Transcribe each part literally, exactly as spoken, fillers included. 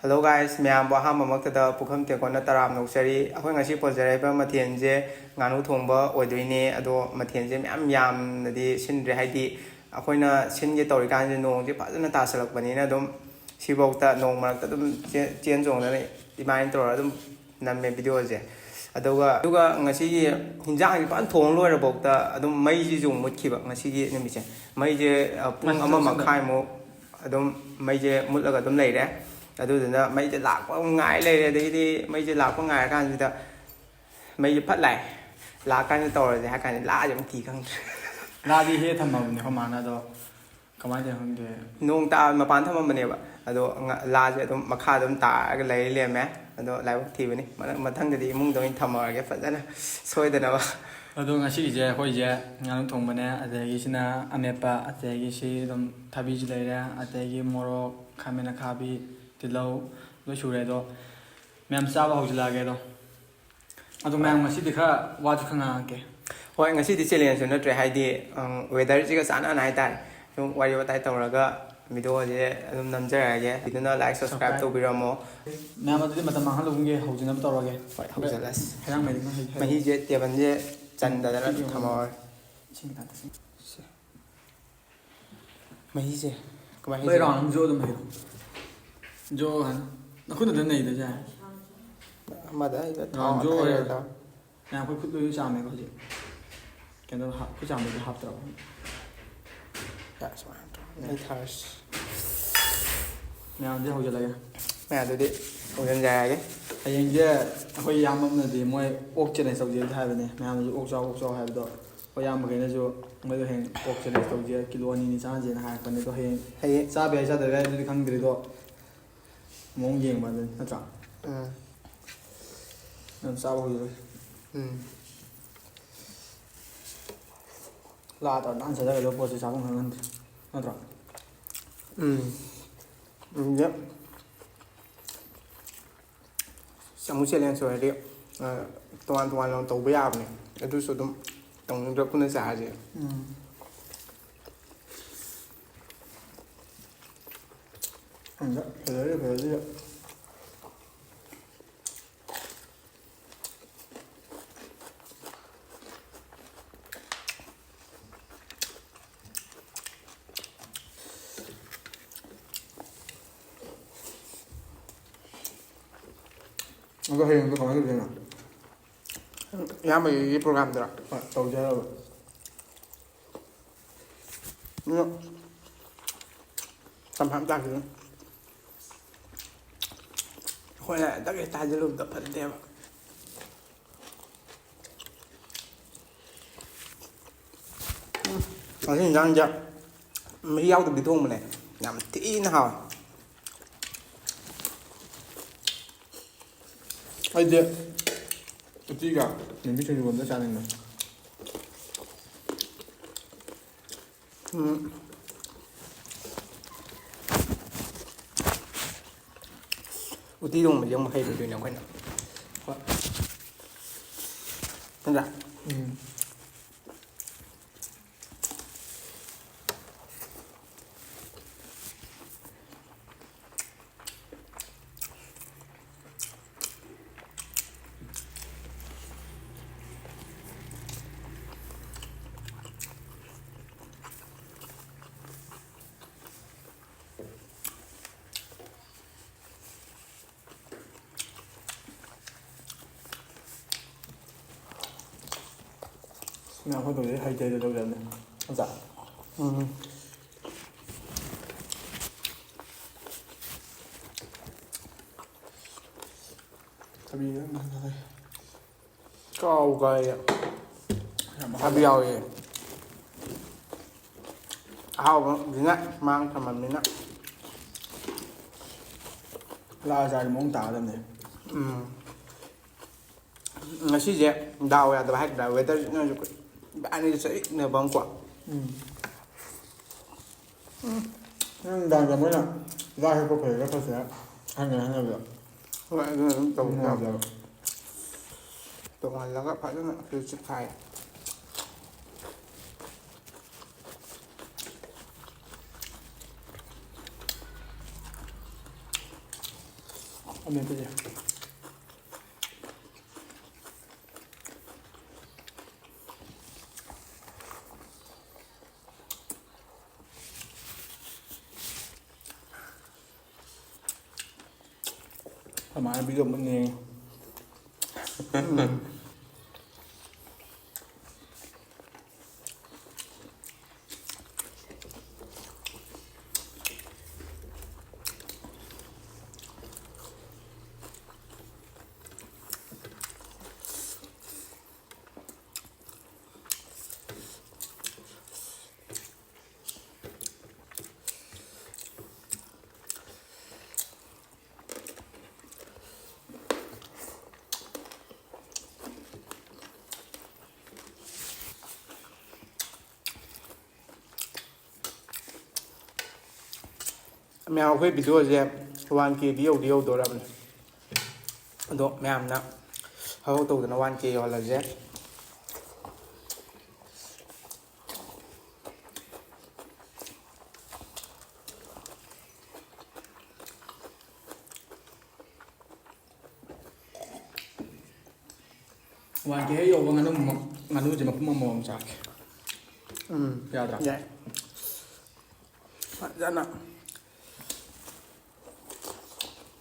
Hello guys, ꯃꯌꯥꯝꯕꯨ ꯑꯍꯥꯟꯕꯃꯛꯇꯗ ꯄꯨꯈꯝ ꯇꯦꯡꯀꯣꯠꯅ ꯇꯔꯥꯝꯅ ꯑꯣꯛꯆꯔꯤ꯫ ꯑꯩꯈꯣꯏ ꯉꯁꯤ ꯄꯨꯖꯔꯛꯏꯕ ꯃꯊꯦꯜꯁꯦ ꯉꯥꯅꯨ ꯊꯣꯡꯕ ꯑꯣꯏꯗꯣꯏꯅꯦ꯫ ꯑꯗꯣ ꯃꯊꯦꯜꯁꯦ ꯃꯌꯥꯝ ꯌꯥꯝꯅꯗꯤ ꯁꯤꯟꯗ꯭ꯔꯦ, ꯍꯥꯏꯗꯤ ꯑꯩꯈꯣꯏꯅ ꯁꯤꯟꯒꯦ ꯇꯧꯔꯤꯀꯥꯟꯁꯤꯗ ꯅꯣꯡꯁꯦ ꯐꯖꯅ ꯇꯥꯁꯜꯂꯛꯄꯅꯤꯅ ꯑꯗꯨꯝ ꯁꯤꯐꯧꯗ ꯅꯣꯡ ꯃꯔꯛꯇ ꯑꯗꯨꯝ ꯆꯦꯟ ꯆꯦꯟ ꯆꯣꯡꯗꯅ ꯏꯃꯥꯏꯅ ꯇꯧꯔꯒ ꯑꯗꯨꯝ ꯅꯝꯃꯦ ꯚꯤꯗꯤꯑꯣꯁꯦ꯫ ꯑꯗꯨꯒ ꯑꯗꯨꯒ ꯉꯁꯤꯒꯤ ꯍꯤꯟꯖꯥꯡꯁꯦ ꯐꯖꯅ ꯊꯣꯡ ꯂꯣꯏꯔꯐꯥꯎꯗ ꯑꯗꯨꯝ ꯃꯩꯁꯤꯁꯨ ꯃꯨꯠꯈꯤꯕ ꯉꯁꯤꯒꯤ ꯅꯨꯃꯤꯠꯁꯦ꯫ ꯃꯩꯁꯦ ꯑ, ꯄꯨꯡ ꯃꯩ ꯑꯃ ꯃꯨꯠꯈꯤꯕ꯫ ꯃꯈꯥꯏꯃꯨꯛ ꯑꯗꯨꯝ ꯃꯩꯁꯦ ꯃꯨꯠꯂꯒ ꯑꯗꯨꯝ ꯂꯩꯔꯦ꯫ ꯑꯗꯨꯗꯨꯅ ꯃꯩꯁꯦ ꯂꯥꯛꯄ ꯑꯃꯨꯛ ꯉꯥꯏ ꯂꯩꯔꯦ꯫ ꯑꯗꯒꯤꯗꯤ ꯃꯩꯁꯦ ꯂꯥꯛꯄ ꯉꯥꯏꯔꯀꯥꯟꯁꯤꯗ ꯃꯩꯁꯦ ꯐꯠ ꯂꯥꯛꯑꯦ꯫ ꯂꯥꯛꯑꯀꯥꯟꯁꯤꯗ ꯇꯧꯔꯁꯦ ꯍꯥꯏ ꯀꯥꯟꯗ ꯂꯥꯁꯦ ꯑꯃꯨꯛ ꯊꯤ ꯈꯪꯗ꯭ꯔꯦ꯫ ꯂꯥꯗꯤ ꯍꯦꯛ ꯊꯝꯃꯕꯅꯦ ꯑꯩꯈꯣꯏ ꯃꯥꯅ, ꯑꯗꯣ ꯀꯃꯥꯏꯅ ꯇꯧꯔꯤꯅꯣ ꯈꯪꯗꯦ꯫ ꯅꯣꯡ ꯇꯥ ꯃꯄꯥꯟ ꯊꯝꯃꯝꯕꯅꯦꯕ, ꯑꯗꯣ ꯉ-, ꯂꯥꯁꯦ ꯑꯗꯨꯝ ꯃꯈꯥ ꯑꯗꯨꯝ ꯇꯥꯔꯒ ꯂꯩ ꯂꯩꯔꯝꯃꯦ꯫ ꯑꯗꯣ ꯂꯥꯏꯕꯛ ꯊꯤꯕꯅꯤ꯫ ꯃ-, ꯃꯊꯪꯗꯗꯤ ꯏꯃꯨꯡꯗ ꯑꯣꯏꯅ ꯊꯝꯃꯧꯔꯒꯦ ꯐꯖꯅ, ꯁꯣꯏꯗꯅꯕ꯫ ꯑꯗꯣ ꯉꯁꯤꯒꯤꯁꯦ ꯑꯩꯈꯣꯏꯁꯦ ꯉꯥꯅꯨ ꯊꯣꯡꯕꯅꯦ, ꯑꯗꯒꯤ ꯁꯤꯅ ꯑꯃꯦꯠꯄ, ꯑꯗꯒꯤ ꯁꯤ ꯑꯗꯨꯝ ꯊꯕꯤꯁꯨ ꯂꯩꯔꯦ, ꯑꯗꯒꯤ ꯃꯣꯔꯣꯛ, ꯈꯥꯃꯦꯟ ꯑꯈꯥꯕꯤ, ꯇꯤꯜꯍꯧ, ꯂꯣꯏ ꯁꯨꯔꯦ꯫ ꯑꯗꯣ ꯃꯌꯥꯝ ꯆꯥꯕ ꯍꯧꯖꯤꯜꯂꯛꯑꯒꯦ꯫ ꯑꯗꯣ ꯑꯗꯣ ꯃꯌꯥꯝ ꯉꯁꯤꯗꯤ ꯈꯔ ꯋꯥꯁꯨ ꯈꯔ ꯉꯥꯡꯉꯛꯀꯦ꯫ ꯍꯣꯏ, ꯉꯁꯤꯗꯤ ꯆꯦꯂꯦꯟꯖꯁꯨ ꯅꯠꯇ꯭ꯔꯦ, ꯍꯥꯏꯗꯤ, ꯎꯝ, ꯋꯦꯗꯔꯁꯤꯒ ꯆꯥꯟꯅꯅ ꯍꯥꯏꯇꯥꯔꯦ꯫ ꯁꯨꯝ ꯋꯥꯔꯤ ꯋꯥꯇꯥꯏ ꯇꯧꯔꯒ ꯚꯤꯗꯤꯑꯣꯁꯦ ꯑꯗꯨꯝ ꯅꯝꯖꯔꯛꯑꯒꯦ꯫ ꯑꯗꯨꯅ ꯂꯥꯏꯛ, ꯁꯕꯁꯀ꯭ꯔꯥꯏꯕ ꯁꯕꯁꯀ꯭ꯔꯥꯏꯕ꯫ ꯇꯧꯕꯤꯔꯝꯃꯣ꯫ ꯃꯌꯥꯝ ꯑꯗꯨꯗꯤ ꯃꯇꯝ ꯃꯥꯡꯍꯜꯂꯒꯨꯝꯒꯦ, ꯍꯧꯖꯤꯟꯅꯕ ꯇꯧꯔꯒꯦ꯫ ꯍꯣꯏ, ꯍꯧꯖꯤꯜꯂꯁꯤ꯫ ꯍꯩꯔꯥꯡ ꯃꯍꯤ ꯈꯔ ꯍꯩ-, ꯍꯩ-, ꯃꯍꯤꯁꯦ ꯇꯦꯕꯜꯁꯦ ꯆꯟꯗꯗꯅ ꯄꯤꯕꯤꯌꯣ꯫ ꯊꯝꯃꯧꯔꯦ꯫ ꯏꯁꯤꯡ ꯈꯤꯇꯪ ꯊꯛꯁꯤ꯫ ꯁꯦ꯫ ꯃꯍꯤꯁꯦ ꯀꯃꯥꯏꯅ ꯃꯩ ꯍꯩꯖꯤꯜꯂꯤ? ꯔꯥꯎꯟ ꯑꯃ ꯖꯣ ꯑꯗꯨꯝ ꯍꯩꯔꯣ꯫ ꯖꯣ ꯍꯥꯏꯅ꯫ ꯅꯈꯨꯠꯅ ꯑꯗꯨꯝ ꯅꯩꯗꯣꯏꯁꯦ꯫ ꯑꯃꯗ ꯑꯩꯗ ꯊꯥꯎ ꯔꯥꯎꯟ ꯖꯣ ꯍꯩꯔꯦ꯫ ꯍꯩꯔꯦꯗ꯫ ꯃꯌꯥꯝ ꯑꯩꯈꯣꯏ ꯈꯨꯠ ꯂꯣꯏꯅ ꯆꯥꯝꯃꯦꯀꯣ ꯍꯧꯖꯤꯛ꯫ ꯀꯩꯅꯣ ꯍꯥꯞ-, ꯈꯨꯠ ꯆꯥꯝꯕꯗꯤ ꯍꯥꯞꯇ꯭ꯔꯕ꯫ ꯌꯥ, ꯁꯨꯃꯥꯏꯅ ꯇꯧꯔꯒ ꯃꯩ ꯊꯥꯔꯁꯤ꯫ ꯃꯌꯥꯝꯗꯤ ꯍꯧꯖꯤꯜꯂꯒꯦ꯫ ꯃꯌꯥꯝꯗꯨꯗꯤ ꯍꯧꯖꯤꯟꯖꯔꯛꯑꯒꯦ꯫ ꯍꯌꯦꯡꯁꯦ ꯑꯩꯈꯣꯏ ꯏꯌꯥꯝꯕ ꯑꯃꯅꯗꯤ ꯃꯣꯏ ꯑꯣꯛ ꯆꯦꯂꯦꯟꯖ ꯇꯧꯁꯦꯗꯤ ꯍꯥꯏꯕꯅꯦ꯫ ꯃꯌꯥꯝꯅꯁꯨ ꯑꯣꯛ ꯆꯥꯎ, ꯑꯣꯛ ꯆꯥꯎ ꯍꯥꯏꯕꯗꯣ꯫ ꯑꯩꯈꯣꯏ ꯏꯌꯥꯝꯕꯈꯩꯅꯁꯨ ꯃꯣꯏꯗꯣ ꯍꯌꯦꯡ ꯑꯣꯛ ꯆꯦꯂꯦꯟꯖ ꯇꯧꯁꯦ, ꯀꯤꯂꯣ ꯑꯅꯤ ꯑꯅꯤ ꯆꯥꯁꯦꯅ ꯍꯥꯏꯔꯛꯄꯅꯦ꯫ ꯑꯗꯣ ꯍꯌꯦꯡ ꯍꯌꯦꯡ ꯆꯥꯕ ꯌꯥꯏ ꯆꯥꯗꯕ ꯌꯥꯏ ꯑꯗꯨꯗꯤ ꯈꯪꯗ꯭ꯔꯤꯗꯣ꯫ ꯃꯑꯣꯡ ꯌꯦꯡꯕ ꯑꯗꯨꯅꯤ, ꯅꯠꯇ꯭ꯔꯥ? ꯎꯝ꯫ ꯌꯥꯝ ꯆꯥꯕ ꯍꯧꯖꯤꯛ꯫ ꯎꯝ꯫ ꯂꯥ ꯇꯧꯔ ꯅꯥꯟ ꯆꯥꯖꯒꯗꯕ ꯄꯣꯠꯁꯦ ꯆꯥꯐꯝ ꯈꯪꯍꯟꯗꯦ, ꯅꯠꯇ꯭ꯔꯣ? ꯎꯝ꯫ ꯎꯝ, ꯌꯦ-, ꯑꯃꯨꯛ ꯆꯦꯂꯦꯟꯖ ꯑꯣꯏꯔꯗꯤ, ꯑ, ꯇꯣꯉꯥꯟ ꯇꯣꯉꯥꯟꯅ ꯇꯧꯕ ꯌꯥꯕꯅꯦ꯫ ꯑꯗꯨꯁꯨ ꯑꯗꯨꯝ ꯇꯧꯅꯤꯡꯗ꯭ꯔ ꯄꯨꯟꯅ ꯆꯥꯔꯁꯦ꯫ ꯎꯝ꯫ ꯈꯪꯗꯦ, ꯐꯖꯔꯤꯔ ꯐꯖꯗ꯭ꯔꯤꯔ꯫ ꯑꯗꯣ ꯍꯌꯦꯡꯗꯣ ꯀꯃꯥꯏꯅ ꯇꯧꯗꯣꯏꯅꯣ? ꯏꯌꯥꯝꯕꯒꯤ ꯄ꯭ꯔꯣꯒꯥꯝꯗꯨꯔꯣ? ꯍꯣꯏ, ꯇꯧꯁꯦ ꯍꯥꯏꯔꯕ꯫ ꯑꯗꯣ ꯀꯟꯐꯥꯔꯝ ꯇꯥꯈꯤꯗꯣꯏꯅꯤ꯫ ꯑꯩꯈꯣꯏꯅ ꯍꯟꯗꯛ ꯍꯦꯛꯇ ꯍꯥꯏꯖꯤꯜꯂꯨꯕꯗ ꯐꯖꯗꯦꯕ꯫ ꯎꯝ, ꯉꯁꯤ ꯏꯟꯖꯥꯡꯁꯦ ꯃꯍꯤ ꯌꯥꯎꯗꯕꯤ ꯊꯣꯡꯕꯅꯦ, ꯌꯥꯝ ꯊꯤꯅ ꯍꯥꯎꯋꯦ꯫ ꯑꯩꯗꯤ ꯎꯇꯤꯒ ꯃꯤꯃꯤ ꯁꯤꯡꯖꯨꯒ ꯑꯝꯇ ꯆꯥꯅꯤꯡꯉꯦ꯫ ꯎꯝ꯫ ꯎꯇꯤ ꯊꯣꯡꯕꯁꯦ ꯑꯃꯨꯛ ꯍꯩꯔꯣꯏꯗꯣꯏꯅꯦ ꯑꯩꯈꯣꯏꯅ꯫ ꯍꯣꯏ꯫ ꯅꯠꯇ꯭ꯔꯥ? ꯎꯝ꯫ ꯅꯪ ꯑꯩꯈꯣꯏ ꯇꯧꯖꯩ ꯍꯩꯇ ꯍꯩꯇ ꯇꯧꯖꯕꯅꯦ꯫ ꯅꯠꯇ꯭ꯔꯥ? ꯎꯝ꯫ ꯊꯕꯤ ꯌꯥꯝ ꯐꯖꯩ꯫ ꯀꯥꯎ ꯀꯥꯏ꯫ ꯌꯥꯝ ꯊꯕꯤ ꯍꯥꯎꯋꯦ꯫ ꯌꯥꯎꯋꯦ꯫ ꯑꯍꯥꯎꯕꯅꯤꯅ ꯃꯥꯡ ꯊꯝꯃꯕꯅꯤꯅ꯫ ꯂꯥꯛꯑ ꯆꯥꯔꯗꯤ ꯃꯑꯣꯡ ꯇꯥꯒꯗꯕꯅꯦ꯫ ꯎꯝ꯫ ꯉꯁꯤꯁꯦ ꯗꯥꯎ ꯌꯥꯗꯕ ꯍꯥꯏꯒꯗ꯭ꯔꯥ, ꯋꯦꯗꯔꯁꯤꯅꯁꯨ ꯏꯕꯥꯅꯤꯗ ꯆꯠꯅꯕ ꯑꯃꯀꯣ꯫ ꯎꯝ꯫ ꯎꯝ꯫ ꯅꯨꯡꯗꯥꯡꯗ ꯃꯣꯏꯅ ꯆꯥꯛ ꯍꯦꯛꯄ ꯐꯩꯔꯥ ꯐꯠꯇ꯭ꯔꯤꯔꯥ ꯍꯪꯉꯦ ꯍꯪꯅꯕꯗ꯫ ꯍꯣꯏ, ꯑꯗꯨꯅ ꯑꯗꯨꯝ ꯇꯧ ꯇꯥꯕ꯫ ꯅꯨꯡꯉꯥꯏꯇꯕ꯫ ꯇꯣꯡꯍꯜꯂꯒ ꯐꯖꯅ ꯍꯧꯖꯤꯛ ꯆꯤꯛꯈꯥꯏ꯫ ꯑꯃꯦꯠꯄꯁꯦ꯫ ꯑꯩꯈꯣꯏ ꯃꯥꯅ video ꯑꯃ ꯅꯝꯃꯦ꯫ ꯃꯌꯥꯝ, ꯑꯩꯈꯣꯏ ꯚꯤꯗꯤꯑꯣꯁꯦ ꯋꯥꯟ ꯀꯦꯗꯤ ꯌꯧꯗꯤ ꯌꯧꯗꯣꯔꯕꯅꯦ꯫ ꯑꯗꯣ ꯃꯌꯥꯝꯅ ꯊꯕꯛ ꯇꯧꯗꯅ ꯋꯥꯟ ꯀꯦ ꯌꯧꯍꯜꯂꯁꯦ꯫ ꯋꯥꯟ ꯀꯦ ꯍꯦꯛ ꯌꯧꯕ ꯉꯥꯅꯨ ꯃ-, ꯉꯥꯅꯨꯁꯦ ꯃꯄꯨꯝ ꯑꯃꯃꯝ ꯆꯥꯒꯦ꯫ ꯎꯝ꯫ ꯌꯥꯗ꯭ꯔꯥ? ꯌꯥꯏ꯫ ꯐꯖꯅ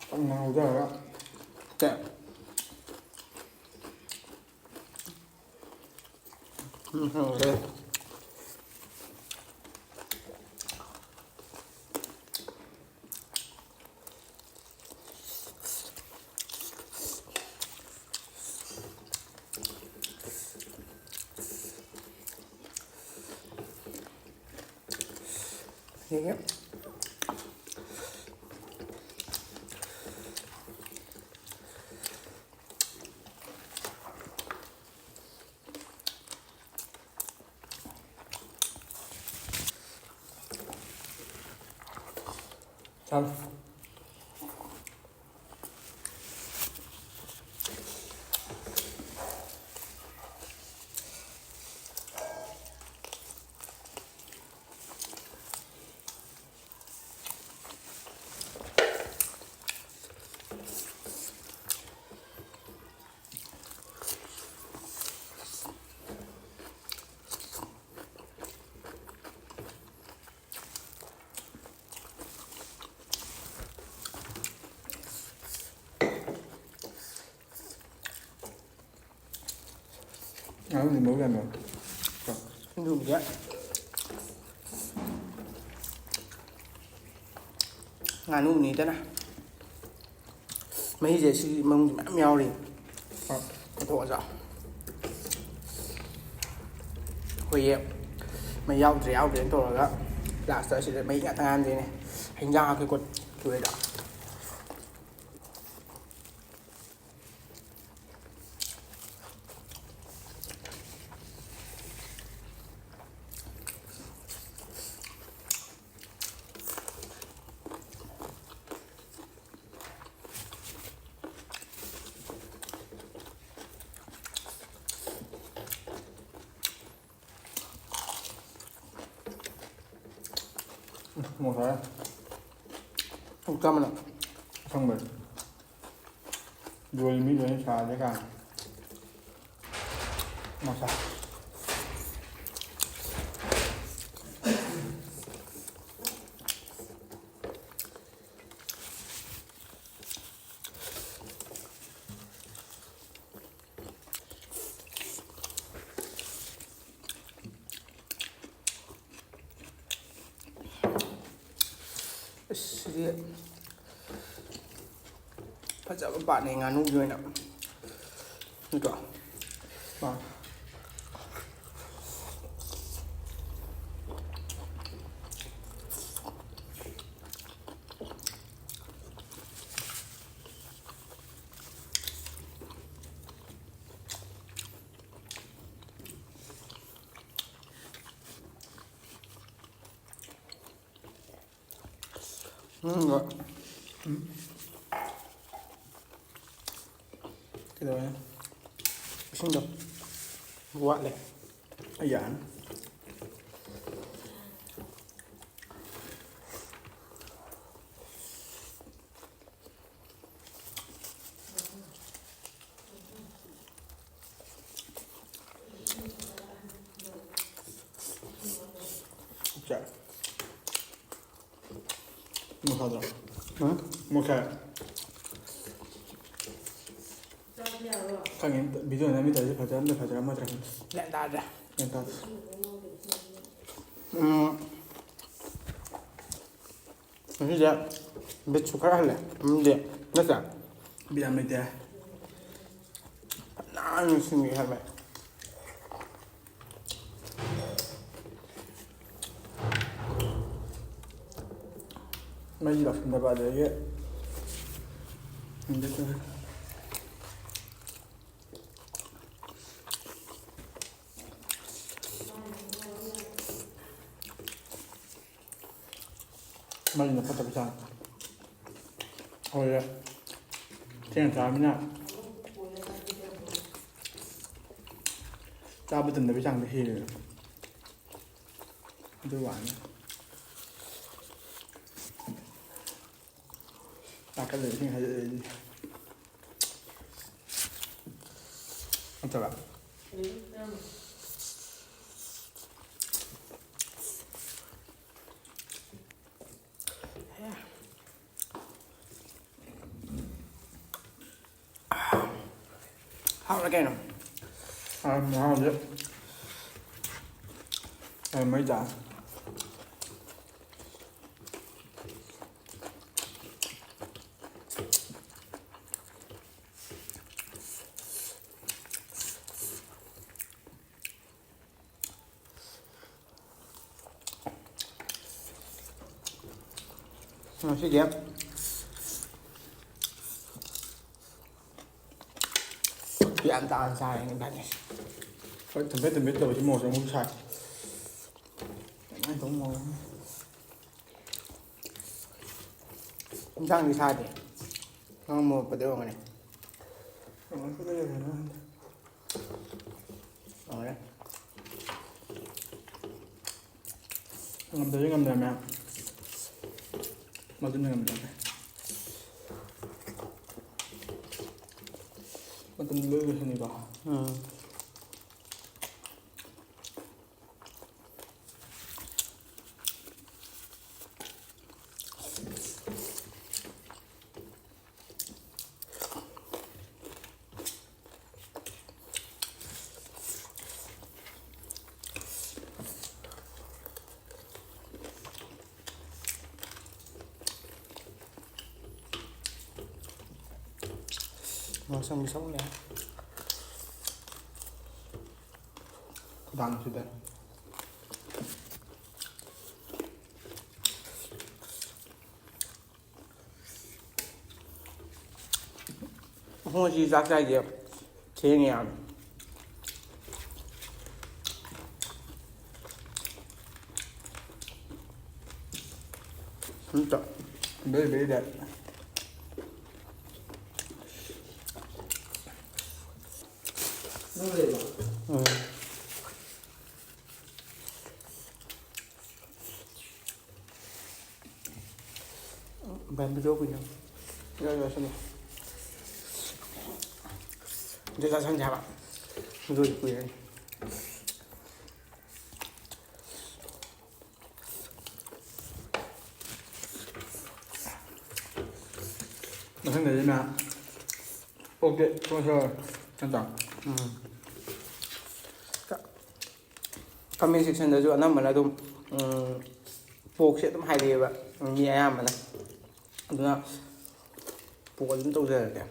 ꯀꯪꯅ ꯉꯧꯖꯔꯒ꯫ ꯀꯦ꯫ ꯎꯝ, ꯍꯥꯎꯔꯦ꯫ ꯌꯦꯡꯒꯦ꯫ ꯆꯥꯔꯣ꯫ ꯉꯥꯅꯨꯗꯤ ꯃꯔꯨ ꯌꯥꯝ ꯌꯥꯎꯋꯦ꯫ ꯁꯤꯡꯖꯨꯒꯤꯗꯤ ꯉꯥꯅꯨꯅꯤꯗꯅ꯫ ꯃꯍꯤꯁꯦ ꯁꯤ ꯃꯅꯨꯡꯗ ꯃꯌꯥꯝ ꯌꯥꯎꯔꯤ꯫ ꯍꯣꯏ꯫ ꯂꯧꯊꯣꯛꯑꯁꯤ꯫ ꯑꯩꯈꯣꯏꯒꯤ ꯃꯍꯤ ꯌꯥꯎꯗ꯭ꯔꯦ ꯌꯥꯎꯗ꯭ꯔꯦꯅ ꯇꯧꯔꯒ ꯂꯥꯁꯇ ꯑꯁꯤꯗ ꯃꯍꯤ ꯉꯥꯛꯇ ꯉꯥꯏꯔꯝꯗꯣꯏꯅꯦ꯫ ꯍꯤꯟꯖꯥꯡ ꯍꯥꯞꯀꯦ ꯀꯣꯠ ꯇꯨꯔꯦꯗ꯫ ꯎꯝ, ꯃꯣꯔꯣꯛ ꯁꯥꯏ꯫ ꯑꯣꯛ ꯆꯥꯃꯅ ꯑꯁꯪꯕ꯫ ꯌꯣꯜꯂꯤ ꯃꯤ ꯂꯣꯏꯅ ꯁꯥꯔꯦ ꯀꯥꯏꯅ꯫ ꯃꯣꯔꯣꯛ ꯁꯥꯏ꯫ ꯑꯁ, ꯁꯤꯗꯤ ꯐꯖꯕ ꯄꯥꯠꯅꯦ ꯉꯥꯅꯨꯒꯤ ꯑꯣꯏꯅ꯫ ꯅꯠꯇ꯭ꯔꯣ? ꯑꯥ꯫ ꯎꯝ, ꯍꯣꯏ꯫ ꯎꯝ꯫ ꯀꯩꯗꯧꯔꯦ? ꯏꯁꯤꯡꯗꯣ ꯋꯥꯠꯂꯦ꯫ ꯑꯩ ꯌꯥꯔꯅꯤ꯫ ꯆꯥꯛ꯫ ꯃꯈꯥꯗ꯫ ꯍꯥ? ꯃꯈꯥ꯫ ꯈꯪꯉꯦ, ꯚꯤꯗꯤꯑꯣ ꯅꯝꯃꯤ ꯇꯧꯔꯤꯁꯦ ꯐꯖꯔꯝꯗ꯭ꯔꯥ ꯐꯖꯔꯝꯃꯣꯏꯗ꯭ꯔꯥ ꯈꯪꯗꯦ꯫ ꯒ꯭ꯌꯥꯟ ꯇꯥꯗ꯭ꯔꯦ꯫ ꯒ꯭ꯌꯥꯟ ꯇꯥꯗꯦ꯫ ꯎꯝ, ꯉꯁꯤꯁꯦ ꯕꯤꯠꯁꯨ ꯈꯔ ꯍꯜꯂꯦ꯫ ꯎꯝꯗꯤ ꯅꯠꯇ꯭ꯔꯥ? ꯕꯤꯠ ꯌꯥꯝ ꯂꯩꯇꯦ꯫ ꯐꯖꯅ ꯁꯤꯡꯉꯦ ꯍꯥꯏꯕ꯫ ꯃꯩ ꯂꯥꯛꯁꯤꯟꯗꯕ ꯑꯗꯒꯤ ꯃꯩꯅ ꯐꯠꯇꯕ ꯆꯥꯡ ꯑꯣꯏꯔꯦ꯫ ꯊꯦꯡꯅ ꯆꯥꯔꯃꯤꯅ ꯆꯥꯕ ꯇꯟꯗꯕꯒꯤ ꯆꯥꯡꯗ ꯍꯦꯜꯂꯦ꯫ ꯑꯗꯨ ꯋꯥꯅꯤ꯫ ꯇꯥꯛꯀꯠꯂꯦ ꯏꯁꯤꯡ ꯍꯩꯖꯤꯜꯂꯛꯏꯁꯦ꯫ ꯅꯠꯇ꯭ꯔꯒ? ꯍꯥꯎꯔꯦ ꯀꯩꯅꯣ꯫ ꯍꯥꯎꯔꯦ, ꯃꯍꯥꯎꯁꯦ꯫ ꯑꯩ ꯃꯩ ꯇꯥꯔꯦ꯫ ꯉꯁꯤꯗꯤ ꯌꯥꯝ ꯇꯥꯅ ꯆꯥꯔꯦ ꯏꯕꯥꯅꯤ꯫ ꯍꯣꯏ, ꯊꯨꯝꯐꯦꯠ ꯊꯨꯝꯐꯦꯠ ꯇꯧꯕꯁꯤ ꯃꯣꯔꯣꯛꯁꯨ ꯑꯃꯨꯛ ꯁꯥꯏ꯫ ꯀꯃꯥꯏꯅ ꯇꯧꯕ ꯃꯣꯔꯣꯛꯅꯣ? ꯏꯟꯁꯥꯡꯗꯤ ꯁꯥꯗꯦ꯫ ꯅꯪ ꯃꯣꯔꯣꯛꯄꯗꯩ ꯑꯣꯏꯔꯝꯒꯅꯤ꯫ ꯃꯣꯔꯣꯛꯄꯗꯩ ꯑꯣꯏꯔꯝꯒꯅꯤ꯫ ꯍꯥꯎꯔꯦ꯫ ꯉꯝꯗꯕꯗꯤ ꯉꯝꯗ꯭ꯔꯦ ꯃꯌꯥꯝ꯫ ꯃꯗꯨꯅ ꯉꯝꯗ꯭ꯔꯦ꯫ ꯃꯇꯝꯗꯤ ꯂꯣꯏ ꯂꯣꯏꯁꯤꯟꯅꯤꯀꯣ꯫ ꯎꯝ꯫ ꯉꯥꯡꯁꯪ ꯁꯪꯂꯦ꯫ ꯈꯨꯗꯥꯡꯁꯤꯗ꯫ ꯉꯁꯤ ꯆꯥꯛ ꯆꯥꯏꯁꯦ ꯊꯦꯡꯉꯦ ꯌꯥꯝ꯫ ꯑꯝꯇ ꯕꯦꯔꯤ ꯕꯦꯔꯤ ꯗꯦꯠ꯫ ꯎꯝ꯫ ꯚꯥꯏ, ꯚꯤꯗꯤꯑꯣ ꯀꯨꯏꯅ ꯏꯌꯥ ꯌꯥꯁꯤꯜꯂꯣ꯫ ꯑꯗꯨ ꯆꯥꯁꯟꯁꯦ ꯍꯥꯏꯕ꯫ ꯚꯤꯗꯤꯑꯣꯗꯤ ꯀꯨꯏꯔꯅꯤ꯫ ꯃꯊꯪꯗꯗꯤ ꯃꯌꯥꯝ ꯑꯣꯛꯇꯤ ꯇꯣꯛꯑꯁꯤꯔꯣ? ꯅꯠꯇ꯭ꯔꯣ? ꯎꯝ꯫ ꯀꯃꯦꯟ ꯁꯦꯛꯁꯟꯗꯁꯨ ꯑꯅꯝꯕꯅ ꯑꯗꯨꯝ, ꯎꯝ, ꯄꯣꯛꯁꯦ ꯑꯗꯨꯝ ꯍꯥꯏꯔꯛꯑꯦꯕ, ꯃꯤ ꯑꯌꯥꯝꯕꯅ꯫ ꯑꯗꯨꯅ ꯄꯣꯛ ꯑꯗꯨꯝ ꯇꯧꯖꯔꯒꯦ꯫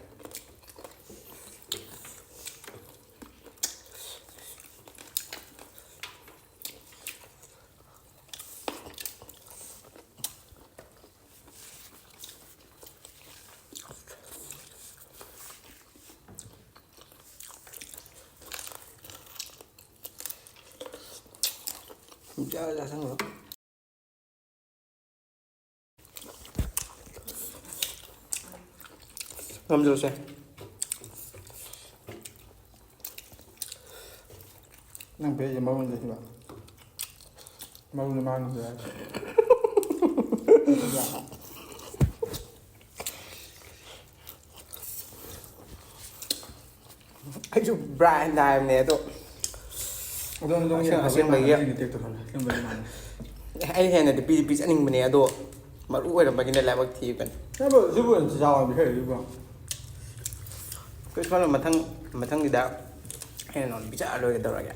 ꯆꯥ-, ꯆꯥꯁꯟꯈ꯭ꯔꯣ꯫ ꯉꯝꯖꯔꯣꯁꯦ꯫ ꯅꯪ ꯄꯤꯔꯛꯏꯁꯦ ꯃꯔꯨꯅꯤ ꯁꯤꯕ꯫ ꯃꯔꯨꯅꯤ ꯃꯥꯡꯉꯤꯁꯦ꯫ ꯑꯩꯁꯨ ꯕ꯭ꯔꯥꯏꯟꯗ ꯍꯥꯏꯕꯅꯦ ꯑꯗꯣ꯫ ꯑꯗꯣ ꯅꯪ ꯑꯁꯦꯡ-, ꯌꯦꯡꯉꯣ, ꯑꯁꯦꯡꯕꯒꯤ꯫ ꯃꯥꯟꯅꯗꯦ, ꯇꯦꯛꯇꯣ ꯈꯪꯉꯦ꯫ ꯑꯁꯦꯡꯕꯒꯤ ꯃꯥꯟꯅꯗꯦ꯫ ꯑꯦ, ꯑꯩ ꯍꯦꯟꯅꯗꯤ ꯄꯤꯗꯤ ꯄꯤꯖꯅꯤꯡꯕꯅꯦ ꯑꯗꯣ, ꯃꯔꯨ ꯑꯣꯏꯔꯝꯕꯒꯤꯅꯦ ꯂꯥꯏꯕꯛ ꯊꯤꯕꯅꯦ꯫ ꯅꯪꯕꯨ ꯁꯤꯕꯨ ꯑꯣꯏꯅ ꯆꯥꯎ ꯍꯥꯏꯕ ꯍꯩꯔꯤꯕꯣ? ꯀꯩꯁꯨ ꯈꯜꯂꯨ, ꯃꯊꯪ, ꯃꯊꯪꯒꯤꯗ ꯍꯦꯟꯅ ꯅꯉꯣꯟꯗ ꯄꯤꯖꯔ ꯂꯣꯏꯔꯦ ꯀꯩꯗꯧꯔꯒꯦ꯫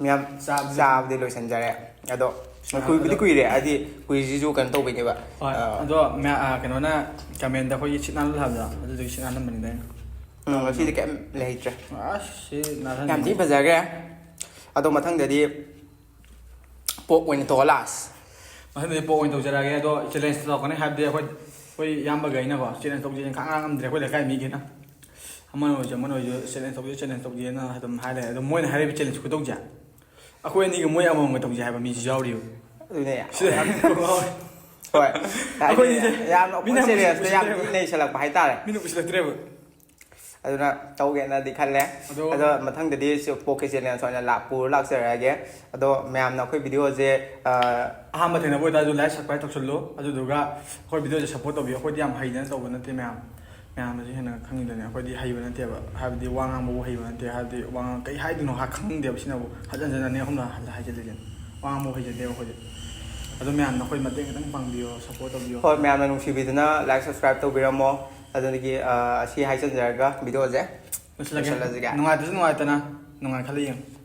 ꯃꯌꯥꯝ ꯆꯥꯕꯗꯤ ꯆꯥꯕꯗꯤ ꯂꯣꯏꯁꯤꯟꯖꯔꯦ꯫ ꯑꯗꯣ ꯀꯨꯏꯕꯨꯗꯤ ꯀꯨꯏꯔꯦ, ꯍꯥꯏꯗꯤ ꯀꯨꯏꯔꯤꯁꯤꯁꯨ ꯀꯩꯅꯣ ꯇꯧꯕꯩꯅꯦꯕ꯫ ꯍꯣꯏ꯫ ꯑ, ꯑꯗꯣ ꯃꯌꯥ-, ꯑ, ꯀꯩꯅꯣꯅ ꯀꯃꯦꯟꯗ ꯑꯩꯈꯣꯏꯒꯤ ꯁꯤꯠ ꯅꯥꯟꯅ ꯍꯥꯏꯕꯗꯣ, ꯑꯗꯨꯗꯨꯒꯤ ꯁꯤꯠ ꯅꯥꯟꯅꯕꯅꯤꯗ ꯑꯩꯅ꯫ ꯎꯝ, ꯉꯁꯤꯗꯤ ꯀꯩꯝ ꯂꯩꯇ꯭ꯔꯦ꯫ ꯑꯁ, ꯁꯤ ꯅꯥꯟꯍꯟ- ꯌꯥꯝ ꯊꯤ ꯐꯖꯈ꯭ꯔꯦ꯫ ꯑꯗꯣ ꯃꯊꯪꯗꯗꯤ ꯄꯣꯛ ꯑꯣꯏꯅ ꯇꯧꯔ ꯂꯥꯁ꯫ ꯃꯊꯪꯗꯗꯤ ꯄꯣꯛ ꯑꯣꯏꯅ ꯇꯧꯖꯔꯛꯑꯒꯦ꯫ ꯑꯗꯣ ꯆꯦꯂꯦꯟꯖ ꯇꯧꯔꯛꯀꯅꯤ ꯍꯥꯏꯕꯗꯤ ꯑꯩꯈꯣꯏ, ꯑꯩꯈꯣꯏ ꯏꯌꯥꯝꯕꯈꯩꯅꯀꯣ ꯆꯦꯂꯦꯟꯖ ꯇꯧꯁꯦꯅ ꯈꯥꯡ ꯉꯝꯗ꯭ꯔꯦ ꯑꯩꯈꯣꯏ ꯂꯩꯀꯥꯏ ꯃꯤꯒꯤꯅ꯫ ꯑꯃꯅ ꯑꯣꯏꯔꯁꯨ ꯑꯃꯅ ꯑꯣꯏꯔꯁꯨ ꯆꯦꯂꯦꯟꯖ ꯇꯧꯁꯦ, ꯆꯦꯂꯦꯟꯖ ꯇꯧꯁꯦꯅ ꯑꯗꯨꯝ ꯍꯥꯏ ꯂꯩꯔꯦ꯫ ꯑꯗꯣ ꯃꯣꯏꯅ ꯍꯥꯏꯔꯤꯕ ꯆꯦꯂꯦꯟꯖ ꯈꯨꯇꯧꯁꯦ ꯑꯩꯈꯣꯏ ꯑꯅꯤꯒ ꯃꯣꯏ ꯑꯃꯃꯝꯒ ꯇꯧꯁꯦ ꯍꯥꯏꯕ ꯃꯤꯁꯨ ꯌꯥꯎꯔꯤꯕ꯫ ꯑꯗꯨꯅꯦ ꯌꯥꯝ ꯁꯤꯗ ꯍꯣꯏ꯫ ꯍꯥꯏꯗꯤ ꯑꯩꯈꯣꯏꯅꯤꯁꯦ ꯌꯥꯝꯅ open ꯃꯤꯅ serious ꯇ ꯌꯥꯝ ꯎꯁꯤꯠꯇ꯭ꯔꯦꯕ꯫ ꯊꯤ ꯅꯩꯁꯜꯂꯛꯄ ꯍꯥꯏꯇꯥꯔꯦ꯫ ꯃꯤꯅ ꯎꯁꯤꯜꯂꯛꯇ꯭ꯔꯦꯕ꯫ ꯑꯗꯨꯅ ꯇꯧꯒꯦꯅꯗꯤ ꯈꯜꯂꯦ꯫ ꯑꯗꯣ ꯑꯗꯣ ꯃꯊꯪꯗꯗꯤ ꯁꯤ ꯄꯣꯛꯀꯤ ꯆꯦꯂꯦꯟꯖ ꯑꯣꯏꯅ ꯂꯥꯛ-, ꯄꯨꯔ ꯂꯥꯛꯆꯔꯛꯑꯒꯦ꯫ ꯑꯗꯣ ꯃꯌꯥꯝꯅ ꯑꯩꯈꯣꯏ ꯚꯤꯗꯤꯑꯣꯁꯦ, ꯑ, ꯑꯍꯥꯟꯕ ꯊꯦꯡꯅꯕ ꯑꯣꯏꯇꯥꯔꯁꯨ like subscribe ꯇꯧꯁꯜꯂꯨ, ꯑꯗꯨꯗꯨꯒ ꯑꯩꯈꯣꯏ ꯚꯤꯗꯤꯑꯣꯁꯦ support ꯇꯧꯕꯤꯌꯨ꯫ ꯑꯩꯈꯣꯏꯗꯤ ꯌꯥꯝ ꯍꯩꯗꯅ ꯇꯧꯕ ꯅꯠꯇꯦ ꯃꯌꯥꯝ, ꯃꯌꯥꯝꯅꯁꯨ ꯍꯦꯟꯅ ꯈꯪꯉꯤꯗꯨꯅꯤ꯫ ꯑꯩꯈꯣꯏꯗꯤ ꯍꯩꯕ ꯅꯠꯇꯦꯕ, ꯍꯥꯏꯕꯗꯤ ꯋꯥ ꯉꯥꯡꯕꯕꯨ ꯍꯩꯕ ꯅꯠꯇꯦ, ꯍꯥꯏꯕꯗꯤ ꯋꯥ ꯉꯥꯡ-, ꯀꯩ ꯍꯥꯏꯗꯣꯏꯅꯣ ꯍꯥ ꯈꯪꯗꯦꯕ꯫ ꯁꯤꯅꯕꯨ ꯍꯟꯖꯟ ꯍꯟꯖꯟ ꯑꯅꯤ ꯑꯍꯨꯝꯂꯛ ꯍꯜꯂ ꯍꯥꯏꯖꯤꯜꯂꯤꯁꯦ꯫ ꯋꯥ ꯉꯥꯡꯕꯕꯨ ꯍꯩꯖꯗꯦꯕ ꯑꯩꯈꯣꯏꯗꯤ꯫ ꯑꯗꯣ ꯃꯌꯥꯝꯅ ꯑꯩꯈꯣꯏ ꯃꯇꯦꯡ ꯈꯤꯇꯪ ꯄꯥꯡꯕꯤꯌꯣ, support ꯇꯧꯕꯤꯌꯣ꯫ ꯍꯣꯏ, ꯃꯌꯥꯝꯅ ꯅꯨꯡꯁꯤꯕꯤꯗꯨꯅ like subscribe ꯇꯧꯕꯤꯔꯝꯃꯣ꯫ ꯑꯗꯨꯗꯒꯤ, ꯑ, ꯑꯁꯤ ꯍꯥꯏꯖꯟꯖꯔꯒ ꯚꯤꯗꯤꯑꯣꯁꯦ ꯂꯣꯏꯁꯤꯜꯂꯒꯦ꯫ ꯂꯣꯏꯁꯤꯜꯂꯁꯤꯒꯦ꯫ ꯅꯨꯡꯉꯥꯏꯇ꯭ꯔꯁꯨ ꯅꯨꯡꯉꯥꯏꯇꯅ ꯅꯨꯡꯉꯥꯏ ꯈꯜꯂ ꯌꯦꯡꯉꯨ꯫